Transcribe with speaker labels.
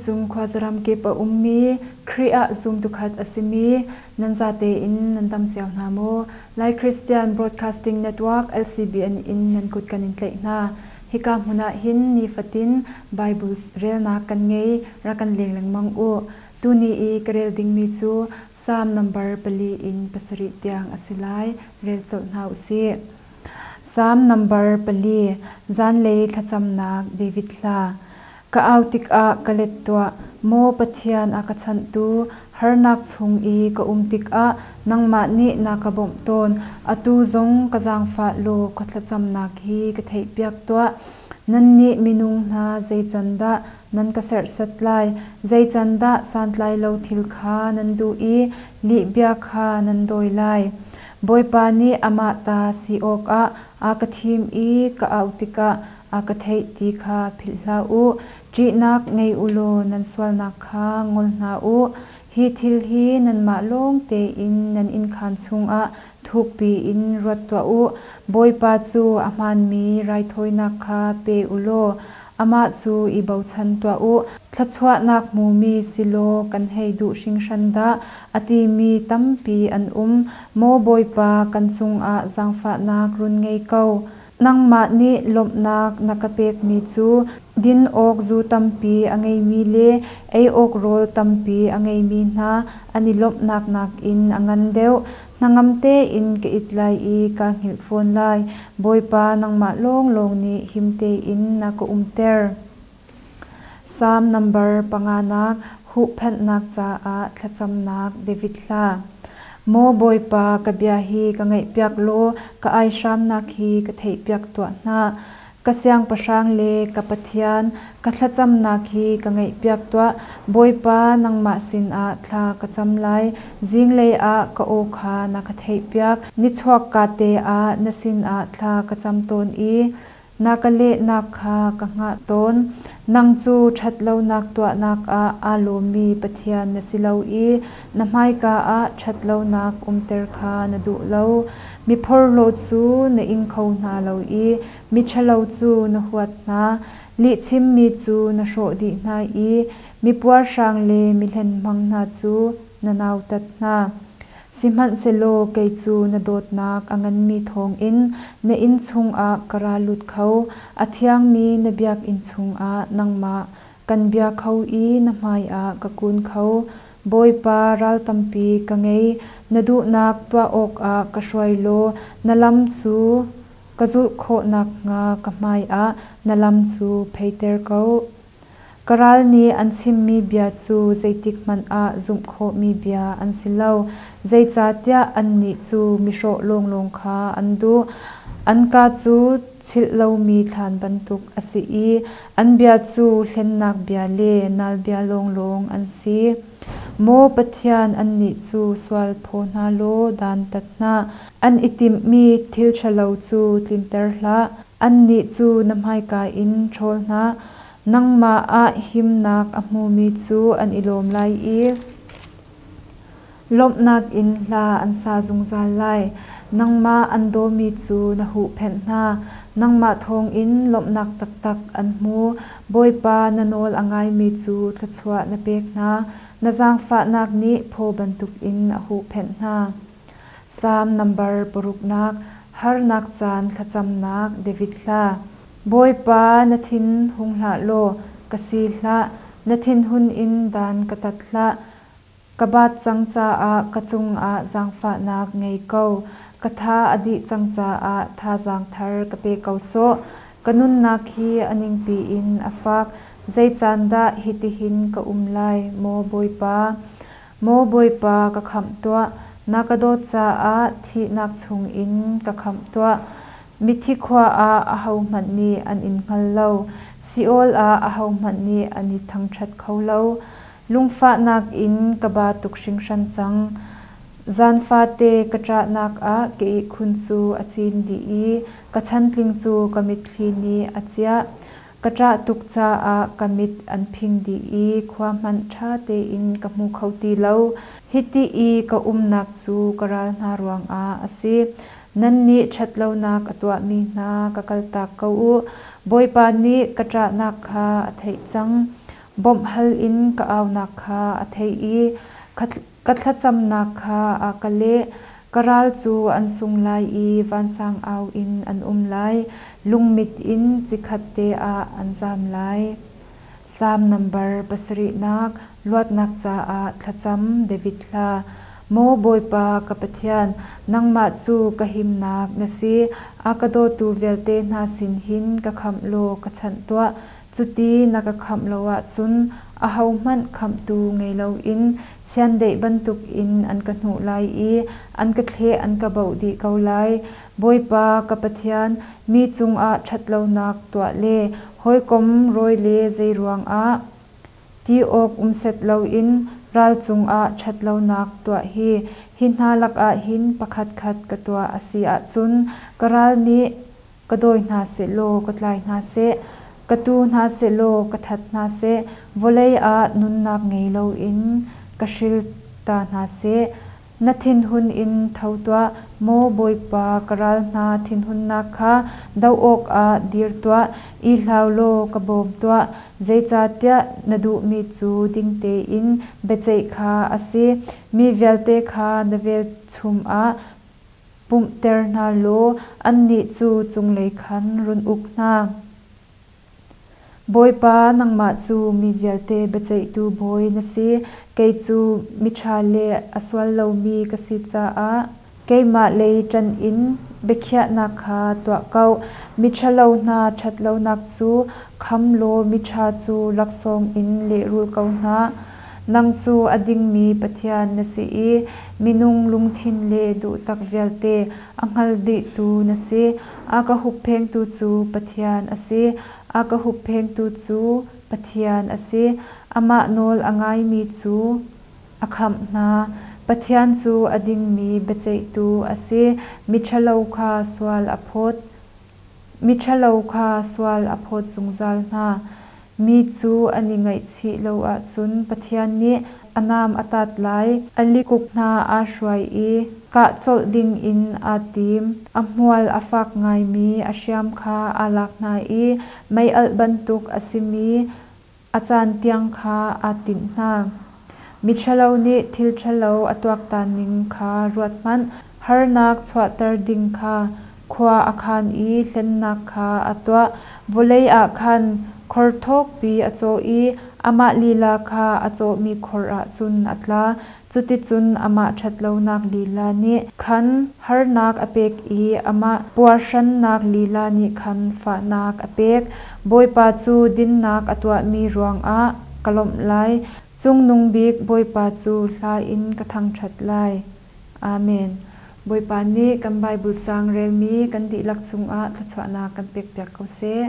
Speaker 1: Vawleicung khuazaram kip a ummi Khrih ah zumtukhat a simi nan zate in nan dam cio hna maw? Lai Christian Broadcasting Network LCBN in nan kut kan in tlaih hna. Hika hmun ah hin nifatin Bible relnak kan ngei, rak kan leng lengmang u. Tuni i ka rel dingmi cu Psalm number 4 in 7 tiang a si lai. Rel colh hna u sih. Psalm number 4, Zanlei thlacamnak David hla. Ka au tikah ka let tuah, maw Pathian a ka chanhtu, harnak chung i ka um tikah nangmah nih na ka bawmh tawn. Atu zong ka zaangfah law ka thlacamnak hi ka theihpiak tuah. Nannih minung hna zei can dah nan ka serhsat lai? Zei can dah santlai lo thil kha nan duh i lihbia kha nan dawi lai? Bawipa nih amah ta si awkah a ka thim i ka auh tikah a ka theih ti kha philh hlah u. Ṭihnak ngei u law nan sualnak kha ngol hna u. Hi thil hi nanmah lawng tein nan innkhaan chungah thukpi in ruat tuah u. Bawipa cu a hmaanmi raithawinak kha pe u law amah cu i bochan tuah u. Thluachuahnak hmumi si law kan hei duh hringhran dah a timi tampi an um. Maw Bawipa, kan cungah zaangfahnak run ngei ko. Nangmah nih lawmhnak na ka pekmi cu din awk zu tampi a ngeimi le ei awk rawl tampi a ngeimi hna an i lawmhnak nakin a ngan deuh. Hnangam tein ka it lai i kaa hngilh fawn lai. Bawipa, nangmah lawnglawng nih him tein na ka umter. Psalm number panganak huhphenhnak caah thlacamnak David hla. Maw Bawipa, ka bia hi ka ngaihpiak law ka aihramnak hi ka theihpiak tuah hna. Ka siangpahrang le ka Pathian, ka thlacamnak hi ka ngaihpiak tuah. Bawipa, nangmah sinah thla ka cam lai. Zinglei ah ka aw kha na ka theihpiak. Nichuak kate ah na sinah thla ka cam tawn i Na ka lehnak kha ka hngah tawn. Nang cu ṭhatlonak tuahnak ah aa lawmmi Pathian na si lo i na hmaika ah ṭhatlonak umter kha na duh lo. Mi phorhlaw cu na ing kho hna lo i miṭhalo cu na huat hna. Lihchimmi cu na hrawh dih hna i mipuarhrang le mihlenhmang hna cu na nautat hna. Sihmanhsehlaw kei cu na dawtnak a nganmi thawngin na inn chungah ka ra lut kho, a thiangmi na biakinn chungah nangmah kan bia kho i na hmaiah ka kun kho. Bawipa, ral tampi ka ngei, na duhnak tuah awkah ka hruai law na lam cu ka zulh khawh nakhnga ka hmaiah na lam cu pheiter ko. Ka ral nih an chimmi bia cu zeitikhmanh ah zumh khawhmi bia an si lo, zeicahtiah annih cu mihrawh lawnglawng kha an duh. An kaa cu chilh lomi thlan bantuk a si i an bia cu hlennak bia le nal bia lawnglawng an si. Maw Pathian, annih cu sual phaw hna law dantat hna. An i timhmi thil ṭhalo cu tlinter hlah. Annih cu na hmaika in ṭhawl hna. Nangmah ah himnak a hmumi cu an i lawm lai i lawmhnak in hla an sa zungzal lai. Nangmah an dawmi cu na huhphenh hna. Nangmah thawngin lawmhnak taktak an hmu. Bawipa, na nawl a ngaimi cu thluachuah na pek hna. Na zaangfahnak nih phaw bantukin a huhphenh hna. Psalm nambar paruknak harnak caan thlacamnak David hla. Bawipa, na thin hung hlah law ka si hlah, na thinhun in dan ka tat hlah. Ka baat cang caah ka cungah zaangfahnak ngei ko, ka tha a dih cang caah thazaang thar ka pe ko sawh. Ka nunnak hi a ningpi in a fak, zei caan dah hitihin ka um lai, maw Bawipa? Maw Bawipa, ka khamh tuah, na ka dawt caah thihnak chungin ka khamh tuah. Mithi khua ah ahohmanh nih an in hngal lo, Sheol ah ahohmanh nih an i thangṭhat kho lo. Lungfahnak in ka ba tuk hringhran cang. Zan fate ka ṭahnak ah ka ihkhun cu a cin dih i ka chantling cu ka mitthli nih a ciah. Ka ṭah tuk caah ka mit an phing dih i khua hmanh ṭha tein ka hmu kho ti lo. Hiti i ka umnak cu ka ral hna ruangah a si. Nannih ṭhatlonak a tuahmi hna ka kaltak ko u. Bawipa nih ka ṭahnak kha a theih cang. Bawmh hal in ka aunak kha a theih i ka thlacamnak kha a ka leh. Ka ral cu an sung lai i vansang au in an um lai, lungmit in chikkhat te ah an zam lai. Salm nambar pasarihnak, luatnak caah thlacam, David hla. Maw Bawipa ka Pathian, nangmah cu ka himnak na si. A ka dawtu vialte hna sin hin ka khamh law ka chanh tuah. Cuti na ka khamh lo ahcun ahohmanh khamhtu ngei loin chiandeih bantukin an ka hnuh lai i an ka thleh an ka baoh dih ko lai. Bawipa ka Pathian, mi cungah ṭhatlonak tuah le hawikom rawi le zeiruangah ti awk um set loin ral cungah ṭhatlonak tuah hi, hi hna lakah hin pakhatkhat ka tuah a si ahcun ka ral nih ka dawi hna sehlaw ka tlai hna seh, ka tu hna sehlaw ka that hna seh, vawlei ah nunnak ngei loin ka hril ta hna seh. Na thinhun in tho tuah, maw Bawipa, ka ral hna thinhunnak kha doh awkah dir tuah, i hlau law ka bawm tuah. Zeicahtiah na duhmi cu ding tein biaceih kha a si. Mi vialte kha na velchum ah pumhter hna law annih cu cunglei khan run uk hna. Bawipa, nangmah cu mi vialte biaceihtu bawi na si. Kei cu miṭha le a sual lomi ka si caah keimah lei ṭan in biakhiahnak kha tuah ko. Miṭhalo hna ṭhatlonak cu kham law miṭha cu laksawng in lehrul ko hna. Nang cu a dingmi Pathian na si i minung lungthin le duhtak vialte a hngal dihtu na si. A ka hupphengtu cu Pathian a si. A ka hupphengtu cu Pathian a si. Amah nawl a ngaimi cu a khamh hna. Pathian cu a dingmi biaceihtu a si. Miṭhalo kha sual a phawt. Miṭhalo kha sual a phawt zungzal hna. Mi cu an i ngaihchih lo ahcun Pathian nih a nam a tat lai. A likuk hna aa hruai i kah colh dingin aa tim. A hmual a fak ngaimi a hriam kha aa lak hna i meialh bantuk a simi a caan tiang kha aa tinh hna. Miṭhalo nih thil ṭhalo a tuaktan ning kha ruat hmanh. Harnak chuahter ding kha khua a khan i hlennak kha a tuah. Vawlei ah khan khor thawkpi a cawh i amah lila kha a cawhmi khor ah cun a tla. Cuticun amah ṭhatlonak lila nih khan harnak a pek i amah puarhrannak lila nih khan fahnak a pek. Bawipa cu dinnak a tuahmi ruangah ka lawmh lai. Cungnung bik Bawipa cu hla in ka thangṭhat lai. Amen. Bawipa nih kan Bible caang relmi kan dihlak cungah thluachuahnak kan pekpiak ko seh.